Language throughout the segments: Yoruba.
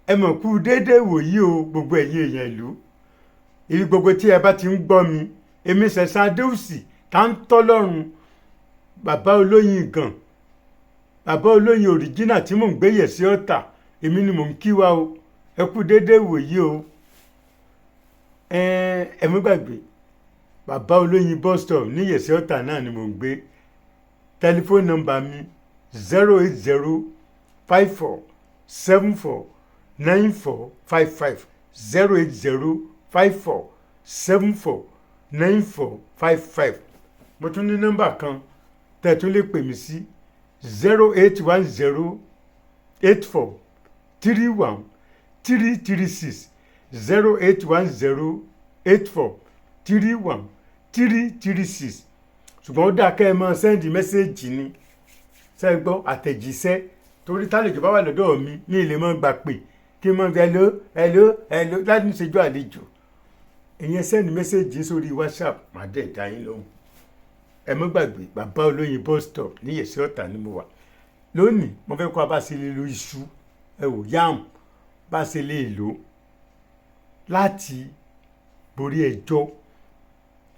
Ẹ mọ̀ kú déédéé wòyí o, gbogbo ẹ̀yin èèyàn ìlú, ibi gbogbo tí ẹ bá ti ń gbọ́ mi. Èmi Sẹ̀san Adéwùsì tá ń tọ́lọ́run, bàbá olóyin gan, bàbá olóyin òrìjínà tí mò ń gbé yẹ̀ sí Ọ̀tà, èmi ni mò ń kí wa o. Ẹ kú déédéé wòyí o. Ẹ mú gbàgbé, bàbá olóyin bus stop ní Yẹ̀sí Ọ̀tà náà ni mò ń gbé. Tẹlifóònù nọ́mbà mi 08054749455, 08054749455. Mo tún ní nọ́mbà kan tẹ́ ẹ tún lè pè mí sí, 08108431336, 08108431336. Ṣùgbọ́n ó dáa kẹ́ ẹ máa send message ni ṣe gbọ́, àtẹ̀jíṣẹ́, torí tálejò bá wà lọ́dọ̀ mi ní ilé máa gbà pé kí n máa fi "Hello, hello, hello" láti ní ṣèjú àlejò. Ìyẹn send message sórí WhatsApp, màá dẹ̀ dá yín lóhùn. Ẹ má gbàgbé, bàbá olóyin bus stop ní Yẹ̀sí Ọ̀tà ni mo wà. Lónìí, mo fẹ́ kó a bá ṣe lè lo iṣu, ẹ wò, yam, bá ṣe lè lò láti borí ẹjọ́,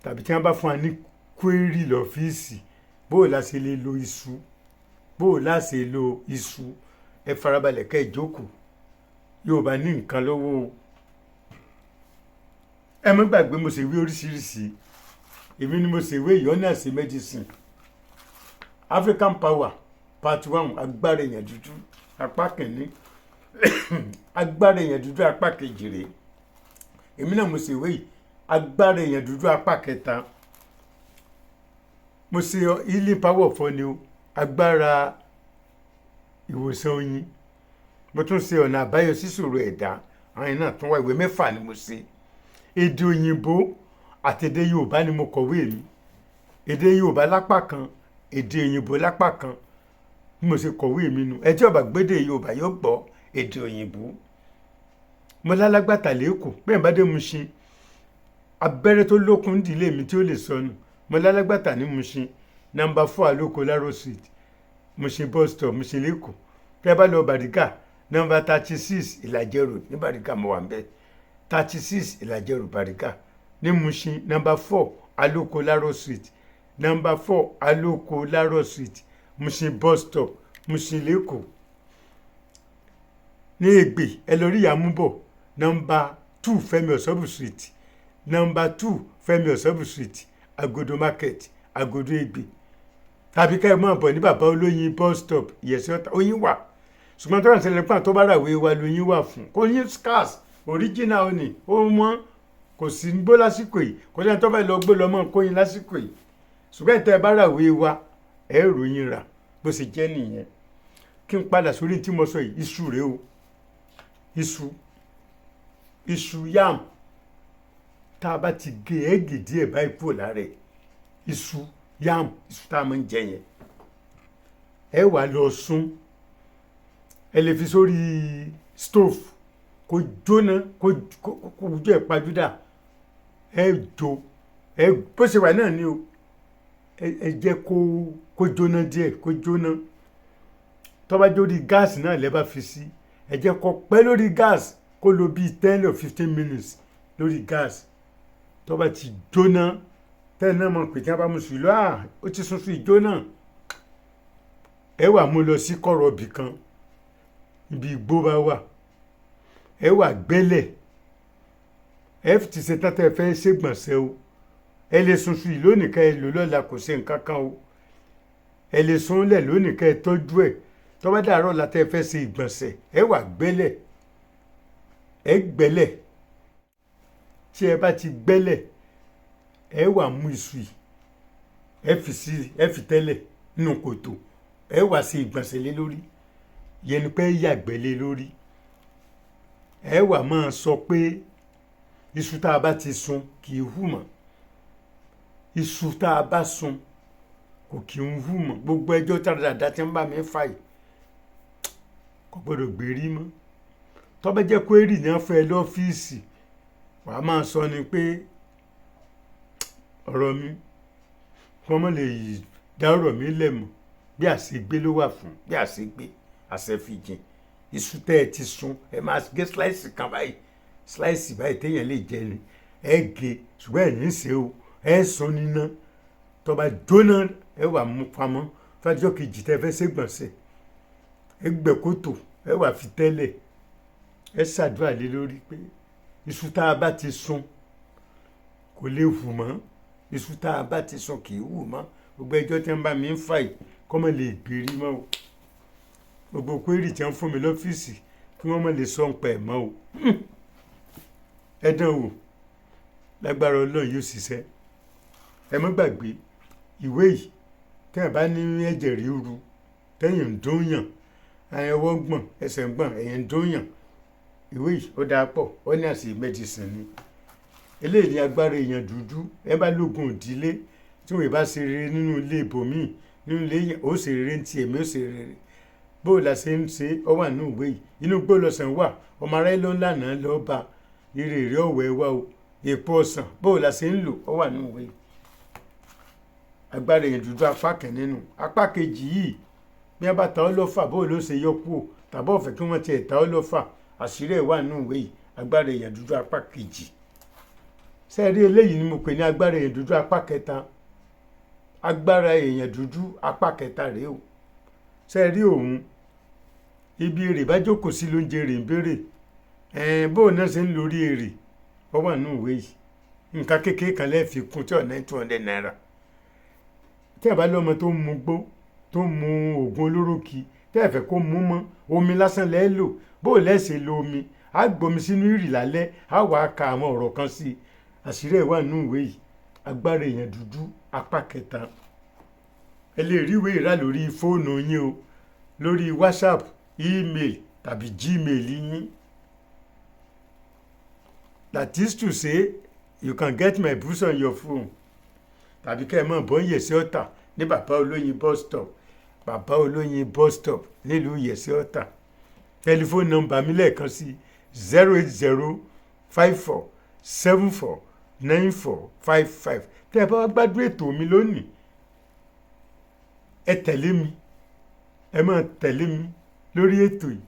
tàbí tí wọ́n bá fún wa ní query lọ́fíìsì, bó o la ṣe lè lo iṣu, bó o la ṣe lo iṣu. Ẹ farabalẹ̀ kẹ́ ẹ jókòó, yóò bá ní nǹkan lọ́wọ́ o. Ẹ má gbàgbé, mo ṣèwé oríṣiríṣi. Èmi ni mo ṣèwé ìyọ́nà àṣẹ medicine, African Power part one, agbára èèyàn dúdú apá kìíní, agbára èèyàn dúdú apá kejì rèé. Èmi náà mo ṣèwé yìí, agbára èèyàn dúdú apá kẹta. Mo ṣe healing power fún ni o, agbára ìwòsàn oyin. Mo tún ṣe ọ̀nà àbáyọ síṣòro ẹ̀dá. Àwọn yẹn náà tún wá. Ìwé mẹ́fà ni mo ṣe. Èdè òyìnbó àti èdè Yorùbá ni mo kọ̀wé mi. Èdè Yorùbá lápá kan, èdè òyìnbó lápá kan. Bí mo ṣe kọ̀wé mi nu, ẹ tí ó bá gbédè Yorùbá yóò gbọ́ èdè òyìnbó. Mo lálágbàtà lẹ́kọ̀ọ́ bẹ́ẹ̀ bá dé Mushin, abẹ́rẹ́ tó lókun ìdílé mi tí ó lè sọnù. Mo lálágbàtà ní Mushin, number 4 Aloko Laro Street, Mushin bus stop, Mushin lẹ́kọ̀ọ́. Tẹ́ bá lọ Bàrígà, number 36 Ìlàjẹ Road ní Bàrígà, mo wà ń bẹ́ẹ̀. 36 Ìlàjẹ Road, Bàrígà. Ní Mushin, number 4 Aloko Laro Street, number 4 Aloko Laro Street, Mushin bus stop, Mushin lẹ́kọ̀ọ́. Ní Ègbè, ẹ lọ rí Ìyàmúbọ̀, number 2 Fẹ́mi Ọ̀sọ́bù Street, number 2 Fẹ́mi Ọ̀sọ́bù Street, Agodo Market, Agodo Ègbè. Tàbí ká ẹ máa bọ̀ ní bàbá olóyin bus stop, Ìyẹ̀sí Ọ̀tà. Oyin wà, ṣùgbọ́n tó wà nílẹ̀ pàtó tó bá rà wé wa lóyin wà fún kò ní scarce. Original ó ní ó wọ́n, kò sí gbó lásìkò yìí, kò sẹ́ni tó fẹ́ lọ gbó lọ́mọ kóyin lásìkò yìí. Ṣùgbọ́n ìtẹ́ ẹ bá rà wé wa, ẹ ròyìn rà. Bó ṣe jẹ́ nìyẹn. Kí n padà sórí tí mo sọ yìí. Iṣu rèé o, iṣu, iṣu yam. Tá a bá ti gé ẹ́gì díẹ̀ báyìí kúrò lára ẹ̀, iṣu yam, iṣu tá a máa ń jẹ yẹn, ẹ wà lọ sún. Ẹ lè fi sórí stove kó jóná, kó ojú ẹ̀ pajúdà. Ẹ jó ẹ bó ṣe wà náà ni o. Ẹ jẹ́ kó jóná díẹ̀, kó jóná. Tó bá jórí gáàsì náà lẹ́ bá fi sí, ẹ jẹ́ kó pẹ́ lórí gáàsì, kó lò bíi 10 or 15 minutes lórí gáàsì. Tó bá ti jóná, tẹ́ẹ̀ náà mọ̀ pé tí wọ́n bá mú sùn lọ, à ó ti sunsun ìjóná. Ẹ wà mú lọ sí kọ̀rọ̀ ibì kan, ibi igbó bá wà, ẹ wà gbẹ́lẹ̀. Ẹ ti ṣe tán tẹ́ ẹ fẹ́ ṣègbọ̀nsẹ̀ o. Ẹ lè sunsun yìí lónìí ká ẹ lò lọ́la, kò ṣe nǹkan kan o. Ẹ lè sun lẹ̀ lónìí ká ẹ tọ́jú ẹ̀. Tó bá dàárọ̀ la tẹ́ ẹ fẹ́ ṣe ìgbọ̀nsẹ̀, ẹ wà gbẹ́lẹ̀. Ẹ gbẹ́lẹ̀. Tí ẹ bá ti gbẹ́lẹ̀, ẹ wà mú iṣu yìí, ẹ fi sí, ẹ fi tẹ́lẹ̀ nínú kòtò. Ẹ wà ṣe ìgbọ̀nsẹ̀ lé lórí, yẹn ni pé ẹ yàgbẹ́ lé lórí. Ẹ wà máa sọ pé iṣu tá a bá ti sun kì í hù mọ́, iṣu tá a bá sun kò kì í hù mọ́. Gbogbo ẹjọ́ tá a dáadáa tí ń bá mi fà yìí kò gbọ́dọ̀ gbérí mọ́. Tó bá jẹ́ query ní wọ́n fẹ́ ẹ lọ́fíìsì, wàá máa sọ ni pé ọ̀rọ̀ mi, kí wọ́n má lè dá ọ̀rọ̀ mi lẹ̀ mọ́. Bí àṣegbé ló wà fún, bí àṣegbé àṣẹfìjìn. Iṣu tẹ́ ẹ ti sun, ẹ máa gé slice kan báyìí, slice báyìí téèyàn lè jẹ ni ẹ gé, ṣùgbọ́n ẹ̀yìn ń ṣe o, ẹ sun níná. Tó bá jóná, ẹ wà mú pamọ́ fájọ́ kejì tẹ́ fẹ́ ṣègbọ̀nsẹ̀. Ẹ gbẹ́ kòtò, ẹ wà fi tẹ́lẹ̀, ẹ ṣàdúrà lé lórí pé iṣu tá a bá ti sun kò lè hù mọ́. Iṣu tá a bá ti sun kì í hù mọ́. Gbogbo ẹjọ́ tí wọ́n bá mi ń fà yìí, kọ́ mọ́ lè gbèrí mọ́ o. Gbogbo kwérì tí wọ́n fún mi lọ́fíìsì, kí wọ́n mọ̀ lè sọ ń pa ẹ̀ mọ́ o. Ẹ dán wò, lágbára Ọlọ́run yóò ṣiṣẹ́. Ẹ má gbàgbé ìwé yìí. Tẹ́ ẹ bá ní ẹ̀jẹ̀ ríru, tẹ́yìn ń dún yàn, ẹwọ́ ń gbọ̀n, ẹsẹ̀ ń gbọ̀n, ẹ̀yìn ń dún yàn, ìwé yìí ó dáa pọ̀. Ó ní àṣì medicine ni. Eléyìí ni agbára èèyàn dúdú. Ẹ bá lógun ìdílé tí wọ́n bá ṣe rere nínú ilé ibòmíì, nínú ilé yẹn ó ṣe rere ní tiẹ̀ mi ó ṣe rere. Bó la ṣe ń ṣe, ọ wà nínú ìwé yìí. Inú gbó lọ́sàn wà, ọmọ aráyé ló ń lànà lọ́ọ́ bá ire rẹ̀ ọ̀wẹ́ wá o. Èpo ọ̀sán, bó la ṣe ń lò, ọ wà nínú ìwé yìí. Agbára èèyàn dúdú apá kan nínú. Apá kejì yìí, bí wọ́n bá ta ọ́ lọ́fà, bó ló ṣe yọ kúrò, tàbí ọ̀fẹ́ kí wọ́n tiẹ̀ ta ọ́ lọ́fà, àṣírí ẹ̀ wà nínú ìwé yìí. Agbára èèyàn dúdú apá kejì. Sẹ́ẹ̀rí eléyìí ni mo pè ní agbára èèyàn dúdú apá kẹta. Agbára èèyàn dúdú apá kẹta rèé o. Sẹ́ẹ̀rí òun, ibi èrè bá jókòó sí ló ń jẹ èrè ń béèrè. Ẹ̀ẹ́n, bóun náà ṣe ń lórí èrè, ó wà nínú ìwé yìí. Nǹkan kékeré kan lẹ́ẹ̀ fi kún tí ọ̀nà ₦200. Tí ẹ bá lọ́mọ tó ń mu gbó, tó ń mu oògùn olóró kí, tẹ́ ẹ fẹ́ kó mú mọ́, omi lásán lẹ́ lò. Bó lẹ́ ṣe lo omi, á gbomi sínú ìrì lálẹ́, á wàá ka àwọn ọ̀rọ̀ kan sí i. Àṣírí ẹ̀ wà nínú ìwé yìí. Agbára èèyàn dúdú apá kẹta. Ẹ lè rí ìwé ìrà lórí fóònù yín o, lórí WhatsApp, email tàbí Gmail yín. That is to say, you can get my books on your phone, tàbí kẹ́ ẹ mọ̀ bọ́ Yẹ̀sí Ọ̀tà ní Bàbá Olóyin bus stop, Bàbá Olóyin bus stop nílùú Yẹ̀sí Ọ̀tà. Tẹlifóònù nọ́mbà mi lẹ́ẹ̀kan sí: 08054749455. Tẹ́ ẹ bá wá gbádùn ètò mi lónìí, ẹ tẹ̀lé mi, ẹ máa tẹ̀lé mi lórí ètò yìí.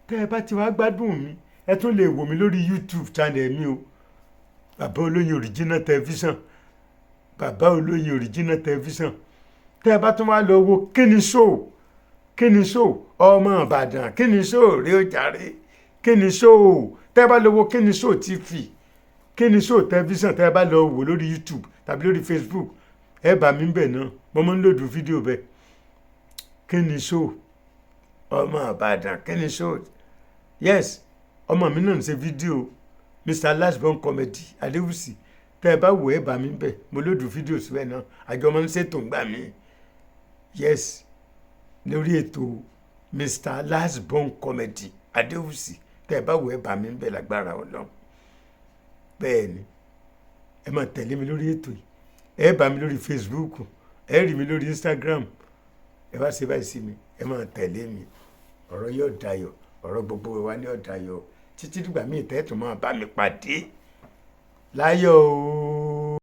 Tẹ́ ẹ bá ti wá gbádùn mi, ẹ tún lè wò mí lórí YouTube channel mi o, Bàbá Olóyin Original Television, Bàbá Olóyin Original Television. Tẹ́ ẹ bá tún wá lọ wo Kíni Show, Kíni Show, ọmọ Ìbàdàn, Kíni Show rí ó jàre, Kíni Show. Tẹ́ ẹ bá lọ wo Kíni Show TV, Kíni Show Television, tẹ́ ẹ bá lọ wò lórí YouTube tàbí lórí Facebook, ẹ bá mi bẹ̀ náà. Mo máa ń load fídíò bẹ́ẹ̀. Kíni Show, ọmọ Ìbàdàn, Kíni Show. Yes, ọmọ mi náà ń ṣe fídíò, Mr Lastborn Comedy Adéwùsì. Tẹ́ ẹ bá wò, ẹ bá mi bẹ̀. Mo load fídíò síbẹ̀ náà. Àjọ máa ń ṣètò ńgbà mí. Yes, lórí ètò Mr Lastborn Comedy Adéwùsì, tẹ́ ẹ bá wò, ẹ bá mi bẹ̀ lágbára Ọlọ́run. Bẹ́ẹ̀ ni, ẹ máa tẹ̀lé mi lórí ètò yìí. Ẹ bá mi lórí Facebook, ẹ rí mi lórí Instagram. Ẹ bá ṣe báyìí sí mi, ẹ máa tẹ̀lé mi. Ọ̀rọ̀ yóò dayọ̀, ọ̀rọ̀ gbogbo wa ní ó dayọ̀. Títí dìgbà míì tẹ́tù máa bá mi pàdé láyọ̀ o.